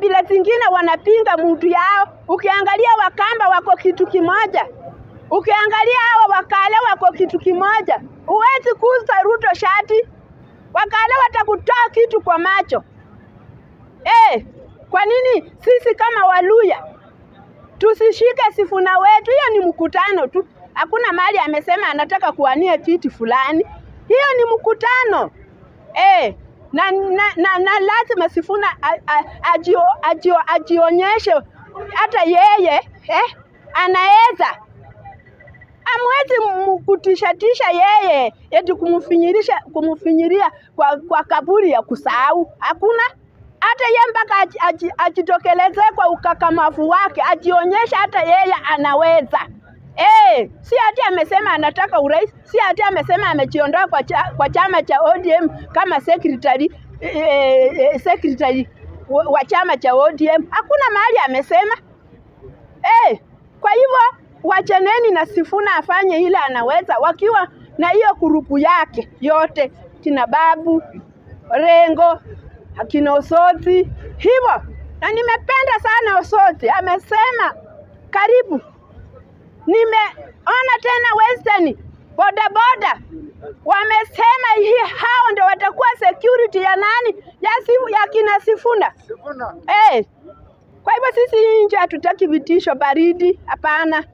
Kabila zingine wanapinga mtu yao. Ukiangalia Wakamba wako kitu kimoja, ukiangalia hawa Wakale wako kitu kimoja. Huwezi kuuza Ruto shati, Wakale watakutoa kitu kwa macho. Kwa nini sisi kama Waluya tusishike Sifuna wetu? Hiyo ni mkutano tu, hakuna mahali amesema anataka kuwania kiti fulani. Hiyo ni mkutano. Na lazima Sifuna ajionyeshe hata yeye anaweza. Hamwezi kutishatisha yeye eti kumfinyiria kwa kaburi ya kusahau. Hakuna. Hata yeye mpaka ajitokeleze kwa ukakamavu wake, ajionyeshe hata yeye anaweza. Si ati amesema anataka urais, si ati amesema amejiondoa kwa chama cha ODM kama secretary wa chama cha ODM. Hakuna mahali amesema. Kwa hivyo wachaneni na Sifuna afanye ile anaweza, wakiwa na hiyo kurupu yake yote, kina Babu Rengo, akina Osotsi hivyo. Na nimependa sana Osotsi amesema karibu. Nimeona tena Western boda boda wamesema hii hao ndio watakuwa security ya nani? Ya kina Sifuna. Sifuna. Kwa hivyo sisi nje hatutaki vitisho baridi, hapana.